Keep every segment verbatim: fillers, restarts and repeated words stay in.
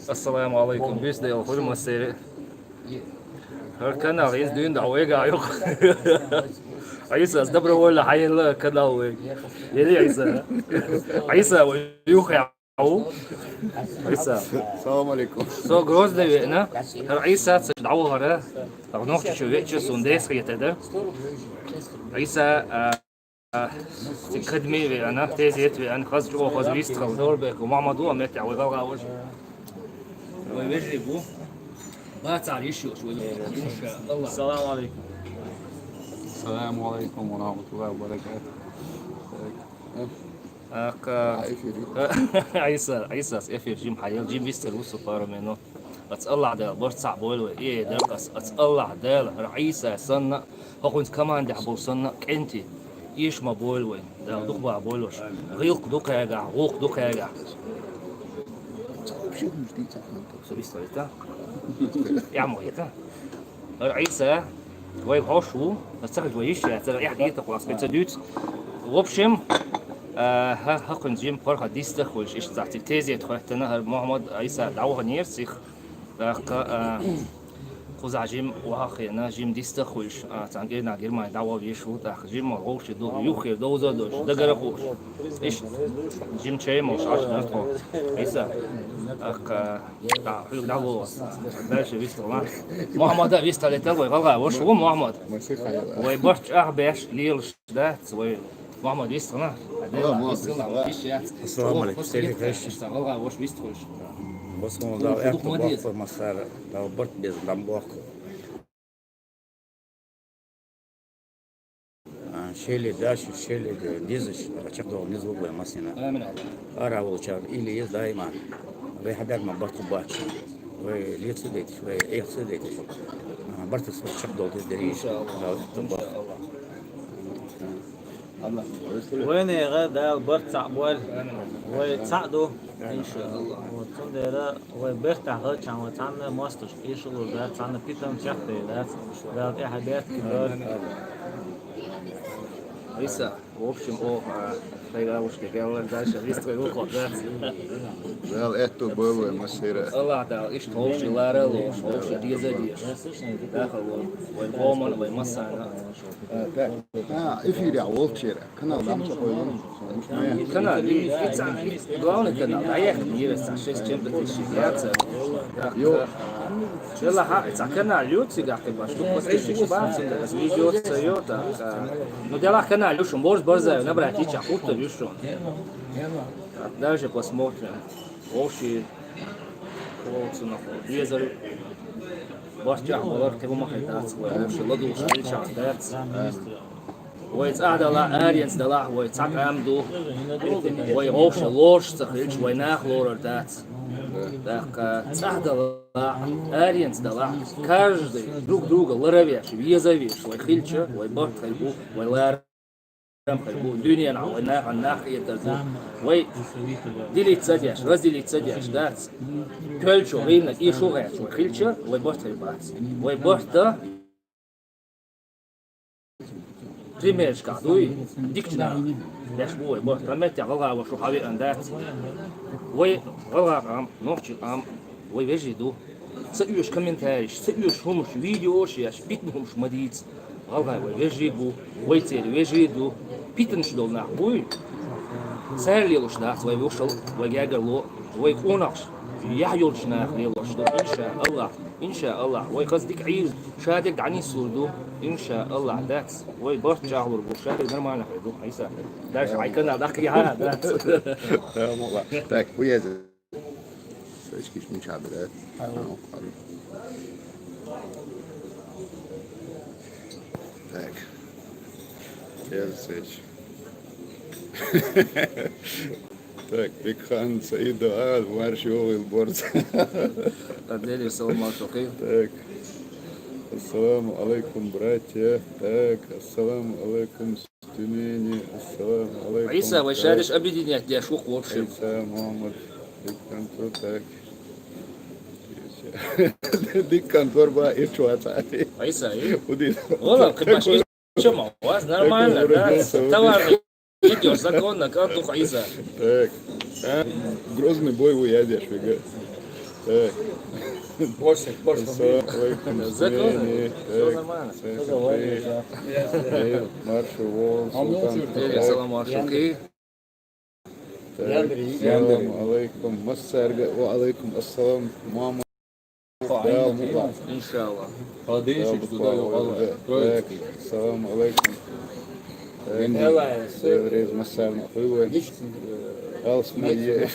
Ассаламу алейкум. Бис дел хурмасери. ХӀара канал хӀинца дуьйна дӀа вайга юха. Ӏийсас добровольно хьаелла канал вайга. Ели Ӏийса? Ӏийса вай юха яхьу? Ӏийса. Салам алейкум. Со Грозный веана. ХӀара Ӏийса ца дӀавахара. Нохчичу веча сун дес хетада. Ӏийса, а, а, ци кадми веана, тезет веана, хаз чӀо хаз вистхал Норбек, Мухаммад ва метта вай гӀалгӀа ваш. Вай вежли бу. Бацар иши ваш вай. Иншаллах. Салам алейкум. Салам алейкум ва рахматуллахи ва баракатух. Ака. Ӏийса, Ӏийсас эфир жим хьаял, жим вистер вусу пару минут. Ац Аллах Дала, барт цхьа бойла вай. Э, дакъас, ац Аллах Дала, хӀара Ӏийса санна, хӀокхуьнца командехь болу санна, кӀенти, ийш ма бойла вай. Дала дукха ба бойла ваш. ГӀилкх дукхагахь, гӀуллакх дукхагахь. Со вистхалита? Я ма хета. ХӀара Ӏийса, вай хьош ву, аса ца хилча вай йиш яц, аса эхь дийта кхоас, вай ца дуьйцу. В общем, а, хӀа, хӀокхуьнца жим паргӀат дистах хуьлуш, иштта цхьа цига тезет хоьттина, хӀара Мухаммад Ӏийса дӀаваханера сих. ТӀаккха, а, кхузахь жим охьахиъна, жим дистах хуьлуш, а, цхьана кӀирнахь Германи дӀавахана веш ву, тӀаккха жим ма вовши ду, юххера довза а долуш, дагара а хууш. Иштта, жим чай ма вовш, Ӏаш дан тхо. Ӏийса, тӀаккха, а, хьуьга дӀагӀо. Дальше вистхила. Мухаммада вистхалийтал вай гӀалгӀа ваша ву Мухаммад. Вай барт чӀагӀбеш лелаш дац, вай Мухаммад вистхила. Алло, Мухаммад, вистхила, алло. Йиш яц. Ассаламу алейкум. Хьо селихаш. ГӀалгӀа ваша вистхуьлуш. Босмол дал Хьо эрту духма деза. Бохур масара, дал барт беза, дам бохку. А, шели даш, шели дизаш, чекхдолу низа вугу вай масина. Амин. Ара волчар или еза даима. Вай хьадар ма барт бац. Вай леца дейташ, вай эхца дейташ. А, барт ас чекхдолу диза дерриш. Иншаллах. Дал барт. Иншаллах. Вайнега Дала барт цхьаъ бойла. Вай цхьаъ ду. Иншаллах. Вот, цундела вай бертахь гӀачан вай цхьанна мостуш эшалур дац, цхьанна питам чекхдер дац. Дала тӀаьхьа бертахь дойла. Ӏийса, в общем, о, а, тайгавушка, геллар дальше, вистхуьлуш дац. Дала аьтту бойла вай массера. Аллах Дала иштта хьовший лара а лош, хьовший деза а деш. Даха вай, вай къоман, вай массарна. А, эфирехь волчера. Канал дам ца хойла. Канал, и, и цхьа, и главный канал, да, я не раз, шесть чем-то тысяч, я ца. Йо. Делаха, и цхьа канал ю, цигахь ты баш, тут подписчик бан, цигахь видео ца ю, так, а. Ну, делах канал ю, шум борз борзаю, набрать, и ча, хутта ю, шум. Так, дальше посмотрим. Вовши, хӀоцунах, везар, барт чӀагӀбалар кхин ма хир дац, вай вовши ладугӀуш хилчахь дац. Вай цӀахь далахь, аренца далахь, вай цхьа къам ду. Вай вовши лоруш ца хилча, вай нах лорар дац. ТӀаккха цӀахь далахь, аренца далахь, каждый друг друга лара а веш, веза а веш, вай хилча, вай барт хир бу, вай лара хир бу, дуьненахь вай нахана нах хетар ду. Вай дилица ца деш, разделица ца деш дац. Кхоьллачу гӀийрниг и шу гӀерташ вай хилча, вай барт хир бац. Вай барт дан примершкахь дуй, дикачу наха. Деш бу вай барт. Тхан меттехь гӀалгӀа ваша хьавеана дац. Вай гӀалгӀа къам, нохчи къам, вай вежарий ду. Ца оьшу комментарийш, ца оьшу хӀумаш, видеош еш, питана хӀумаш ма дийца. ГӀалгӀай вай вежарий бу, вай церан вежарий ду. Питанаш долу нах буй. Цара лелуш дац вай вушал, вай гергарло, вай къонахаш, яхь йолчу наха лелош ду. Иншааллах, иншааллах, вай хаза дика Ӏийр, шадерг дӀанисур ду. Иншааллах, дац, вай барт чӀагӀлур бу, шадерг нормально хир ду. Ӏийса, дальше хьайн канал дӀакхехьа, дац. Так, хуеза. Сачкиш мича бира? Так. Терсич. Так, Бекхан Саидо, а, марш йогӀил борц. Отдели салам алейкум. Так. Ассаламу алейкум, братья. Так, ассаламу алейкум. Тюмени, ассаламу алейкум. Ӏийса, вай шадерш объединять деш ву-кх, в общем. Ӏийса, Мухаммад, дика контор, так. Дика контор ба, ирчу ваца. Ӏийса, и? Удин. Вала, кхин баш, и чё ма, вас нормально, да? Товарный идёшь, законно, кантух, Ӏийса. Так. А? Грозный бой ву ядеш вега. Так. Больше, больше. Ассаламу алейкум. Закон? Смени. Так. Всё нормально. Всё нормально. Эй, маршал, султан. Салам алейкум. Так. Ассаламу алейкум. Массарга. Ва алейкум ассалам. Мама. Иншаллах. Салам алейкум. Так. Рез массарна хуйвен. Алс мае.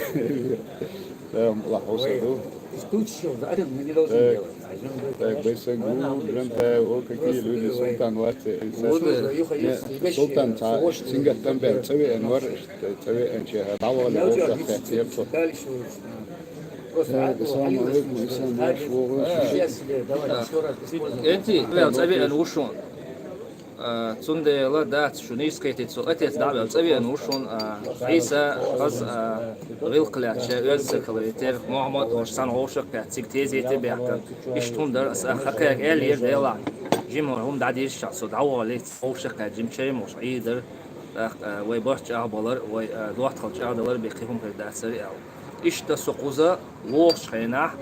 Салам алейкум. Так, Байсангу, Джантаев, о, какие люди, султан ваце. Султан ца, сингаттан бен, цаве Анвар, цаве Анчеха, давали, о, шахтер. Так, салам алейкум, Иса, марш вогӀу. Эти, цаве Анвар шун. А, цундела дац шуна ийс кхетий цо, отец дӀаваьлла, цӀа веана ву шуна, а, Ӏийса, хаза, а, гӀиллакх лаьцна, оьзда ца кхелла витира, Мухьаммад ош цхьана вовшах кхаьчна, цига тезете баьхкина. Иштта хӀума дара, аса хакхега аьлла ера Делахь, жима хӀума дӀадийшача, со дӀавахалийта, вовшах кхаьчна, жима чай муш Ӏийдар, тӀаккха, а, вай барт чӀагӀбалар, вай, а, доттагӀал чӀагӀдалар бе кхин хӀума хир дацар аьлла. Иштта со кхуза вогӀучу хенахь,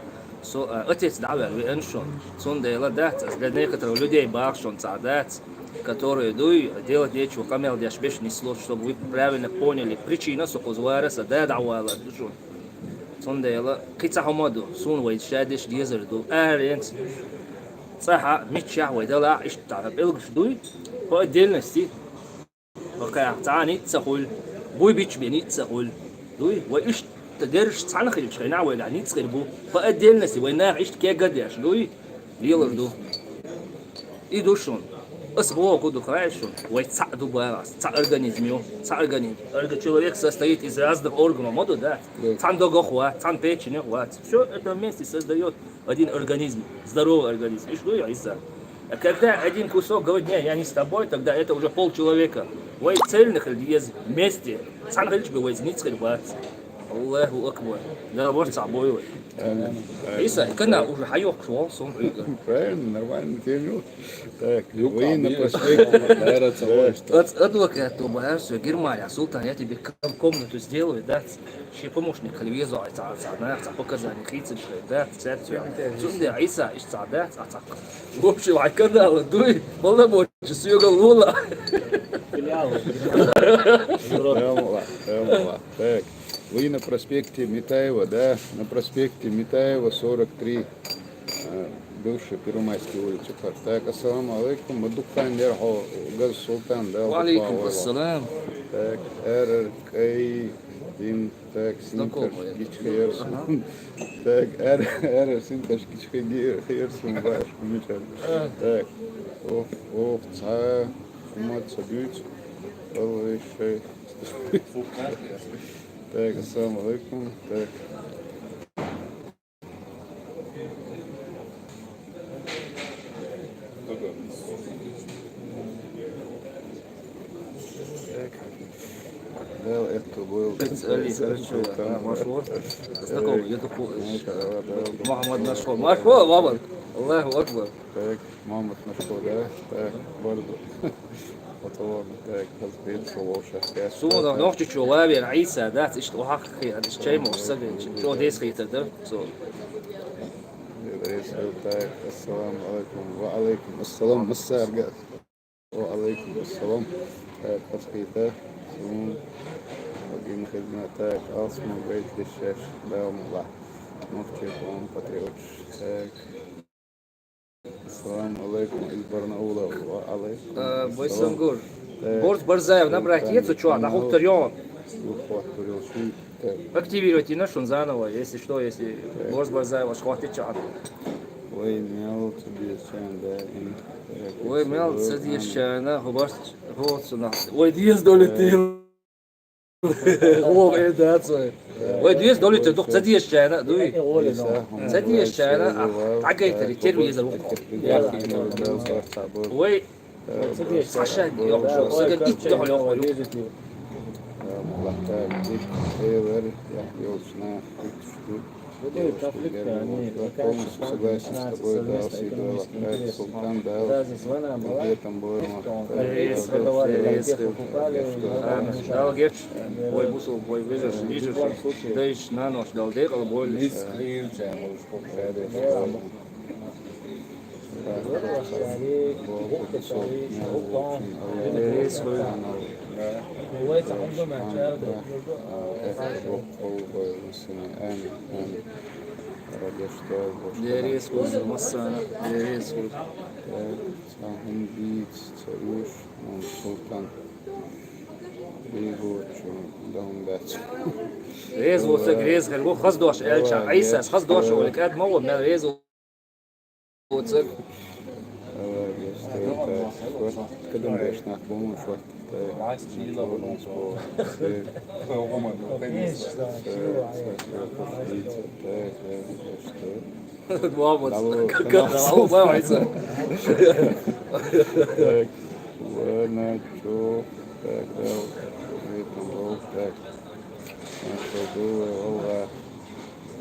со, а, отец дӀаваьлла веана шуна. Цундела дац, аса для некоторых людей баха шуна цхьа дац, которые, дуй, делать нечего, къамел деш беш нисло, чтобы вы правильно поняли. Причина со кхуза вара, сан да дӀавалар ду шуна. Цундела кхин цхьа хӀума ду, суна вай ша деш дезар ду. Аренца цӀахьа, миччахь вай далахь, иштта пӀелгаш дуй, по отдельности. Вакхаьх цхьа ницкъ ца хуьлу, буй бича бен ницкъ ца хуьлу. Дуй, вай иштта дерриш цхьаьна хилча, хенахь вайгахь ницкъ хир бу. По отдельности вай наха иштта кега деш, дуй, лелар ду. И ду шуна. Ас боху ду хаьа шуна. Вай цхьаъ ду бара ас, цхьа организм ю, цхьа организм. Орга-, человек состоит из разных органов, ма ду, да? Да. Цхьана догах вац, цхьана печенех вац. Всё это вместе создаёт один организм, здоровый организм. Иш ду я, Иса? А когда один кусок говорит: «Не, я не с тобой», тогда это уже полчеловека. Вай цельных или ез вместе. Цхьаьна хилча бен вай ницкъ хир бац. Аллаху акбар. Да, вот цхьа бой вай. Амин. Иса, кана уже хьайохку шо, сон хьоьга. Правильно, нормально, тем. Так, вы на проспекте. Наверное, целуешься. Ад-, адвокат, то баьр, всё, Германия, Султан, я тебе ком-, комнату сделаю, да? Шен помощник хила веза, ай, цхьа, цхьа, нах, цхьа показания хийцинчух, да, цаьрца. Цунде Ӏийса, иштта цхьа, да, цхьа, цхьа. В общем, ай канала дуй, балла бочу, соьгал вола. Филиал. Эмла, эмла. Так, вы на проспекте Митаева, да? На проспекте Митаева, сорок три. А, бывший Первомайский улица, так. Так, ассаламу алейкум. Ма дуккха яр хьо, Газ Султан, да? Ва алейкум ассалам. Так, эр, кай, дин. Так, синташ гичхи ярсун. Так, эр, эр, синташ гичхи ги-, ярсун баш, мича. Так, оф, оф, ца, хумат, ца дуйц. Аллах, шай. Так, ассаламу алейкум. Так. Да, это был. Али, хорошо, да, Машур. Знакомый, я такой. Машур, да, да. Мухаммад Машур. Машур, Мухаммад. Аллаху Акбар. Так, Мухаммад Машур, да? Так, барду. Потом, так, разберется лучше. Суна нохчи чу лавер Ӏийса, да, иштта вахаххи, иштта чай мохь сага, чо дес хитар да, со. Так, ассаламу алейкум. Ва алейкум ассалам, массарга. Ва алейкум ассалам. Так, подскита. Сун. Один хизна. Так, алсму бейт лишеш. Даумла. Нохчи ком патриот. Так. Ассаламу алейкум из Барнаула. Ва алейкум ассалам. Байсангур. Так. Борс Барзаев набрать, ецу чё, нахуй тарён. Активировать и нашун заново, если что, если Борс Барзаев аж хватит чё. Ой, мял цадиес чайна, да, им. Ой, мял цадиес чайна, хубарс, хубарс на. Ой, диес долетел. О, э, да, цой. Ой, диес долетел, дух цадиес чайна, дуй. Цадиес чайна, а, агайтери, термизор. Ой, Саша, ёхшо, сага итт тохо ёхо. Так, дика Эвер, яхь йолчу наха хуьттуш ду. Полностью согласен с тобой, Дала сий долахь, так, Султан, Дала къинхетам бойла. Дала гечдойла вай бусалба вежарий, йижарий, дайша, наноша Дала декъала бойла. Деррес хуьлда, массарна а деррес хуьлда. Цхьа хӀума дийца ца оьшу, хьуна, Султан. Бегочу дан бац. Реза воцург реза хир ву, хаза дош аьлча, Ӏийсас хаза дош олу кӀад ма ву, мел реза воцург. Кадам беш нах бу, шот. Муьлхха, как, как, как, как, Так, ладно, чё, так, так, так, так. Маршалла ду, Аллах,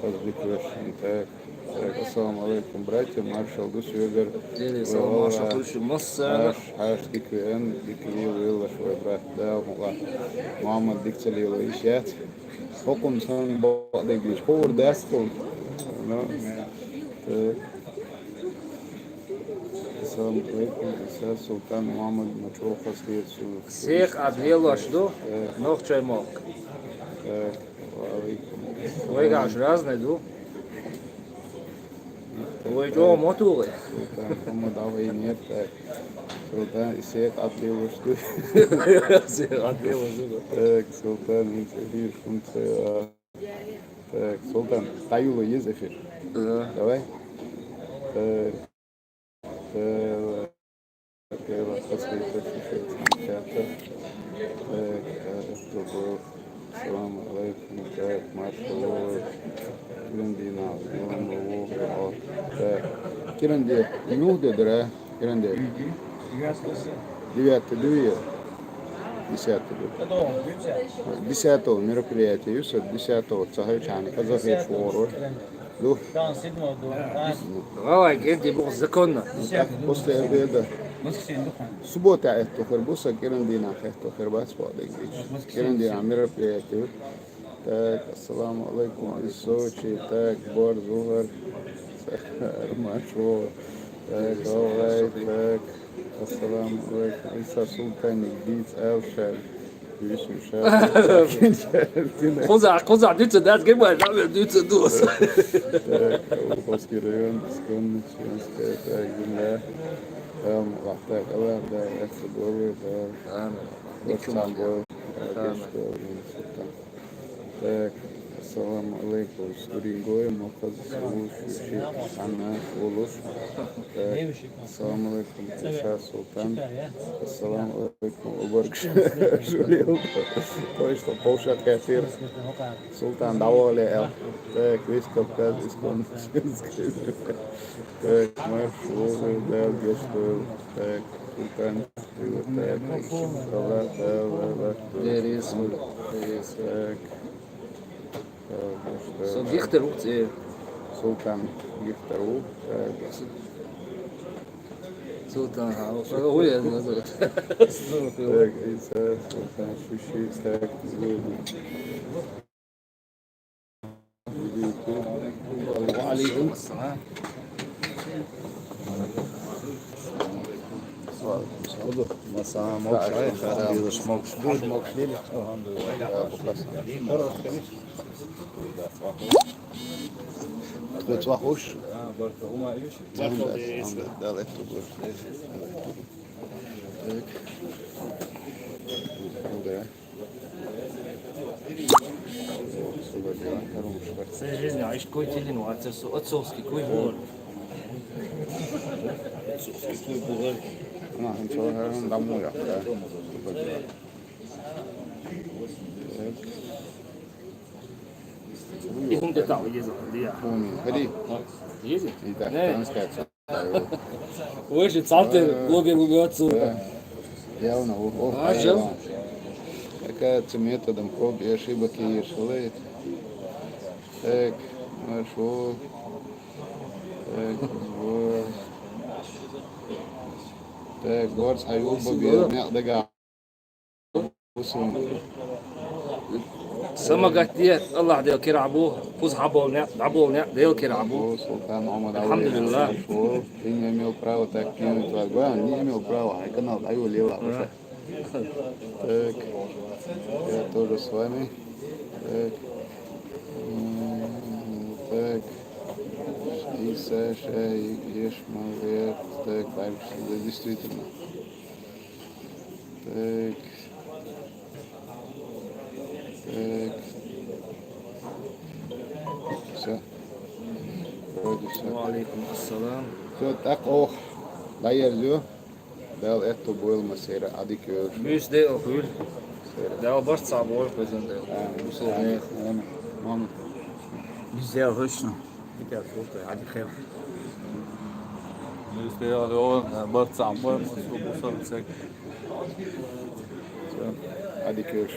хаза дика вешан, так. Так, ассаламу алайкум, братья, маршалла ду соьгара. Дели, салам, маршалла ду шуьга массарна. Хьаш, хьаш дика веана, дика лело веллаш вай брат, Дала мукъ лахь. Мухьаммад дика ца лело йиш яц. ХӀокхунна санна бакъдерг дийча, хуур дац тхуна. Ну, так. Ассаламу алайкум, Иса, Султан, Мухьаммад, ма чӀогӀа хазахета суна. Сиха Ӏад лелош ду, э, нохчийн мохк. Э, ва алайкум. Вайгахь уьш разный ду. Вай чӀогӀа ма тухий. Султан, хӀума дӀавай нет, так. Султан, и сиха Ӏад лелош ду. Сиха Ӏад лелош ду. Так, Султан, хӀинца эфир хӀунда ца, а, Так, Султан, дӀаюла еза эфир. Ага. Давай. Так, так, так, так, так, так, так, так, так. Салам алейкум, так, маршалла. Киран дийнахь, салам алейкум. Так. Киран де, муьлха де дара? Киран де? Девятый ду я? Десятый ду. Десятого мероприятие ю сан, десятого ца хьаьвчхьана, казахи фору. Ду? Давай, кӀентий бу законно. После обеда. Суббота аьтто хир бу сан, кӀиран дийнахь аьтто хир бац бакъдерг дийча. КӀиран дийнахь мероприятие ю. Так, ассаламу алейкум, из Сочи. Так, Бор Зухар. Маршо. Так, давай, так. Ассаламу алейкум. Иса Султанник дийца аьлла ша. Висин ша. Кхузахь, кхузахь дуьйцур дац, гимай, набер дуьйцур ду. Так, Уховский район, исконно чеченская, так, земля. Там, так, Аллах, да, это было, да. Амин. Вот сам был, а, Амин. Так, ассаламу алейкум. Суригой, Мохаз, Сулуш, Шиши, Хана, Улуш. Так, ассаламу алейкум, Иша Султан. Ассаламу алейкум, Убарг Шулил. Точно, полшак эфир. Султан, даволе, эл. Так, весь Кавказ, исконно. Так, маршалла, да, гешт, так, Султан. Деррис, деррис. Так. Со Гихтер ву цӀе. Султан Гихтер ву. Так. Султан, а, вот, ой, я не знаю. Так, Иса, Султан, Шиши, так. Ва алейкум ассалам. Масса, могуш, ай, хара, могуш, могуш, могуш, могуш, могуш. Ткъе цхьа хӀуш? Дала, это будет. Так. Ну да. Всей жизни, а ишт кой тилин, отцовский кой бугар. Отцовский кой бугар. Ана, хӀинца хӀаран даму я, да. И хӀун де тау еза, дия. Ходи. Еза? И так, трансляция. Вежа, цхьаьнакхетар, блогер ву моьтту. Явно, о, о, а, жа? Так, Каца методом проб и ошибок и ешалайт. Так, нашёл. Так, вот. Так, борц хьаюлба беза, некъ дага. Самагат де, Аллах Дела кира бу, куз хьабол некъ, дабол некъ, Дела кира бу. О, Султан Омар Алхамдулиллах. Алиев, о, ты не имел права так кинуть вагон, не имел права, а канал даю лила. Так, я тоже с вами. Так. М, так. И Саша, и Ешмалер. Так, дальше. Да, действительно. Так. Так. Всё. Вроде всё. Ва алейкум ассалам. Всё, так, ох. Дайер зю. Дал эту бойл масера, адик ёш. Мюс де охуй. Дал барца бой козен де. А, мусул не. Мамут. Мюс де охуй шну. Битер султа, адик хел. Мюс де охуй, барца бой, мусул бусар цек. Всё, адик ёш.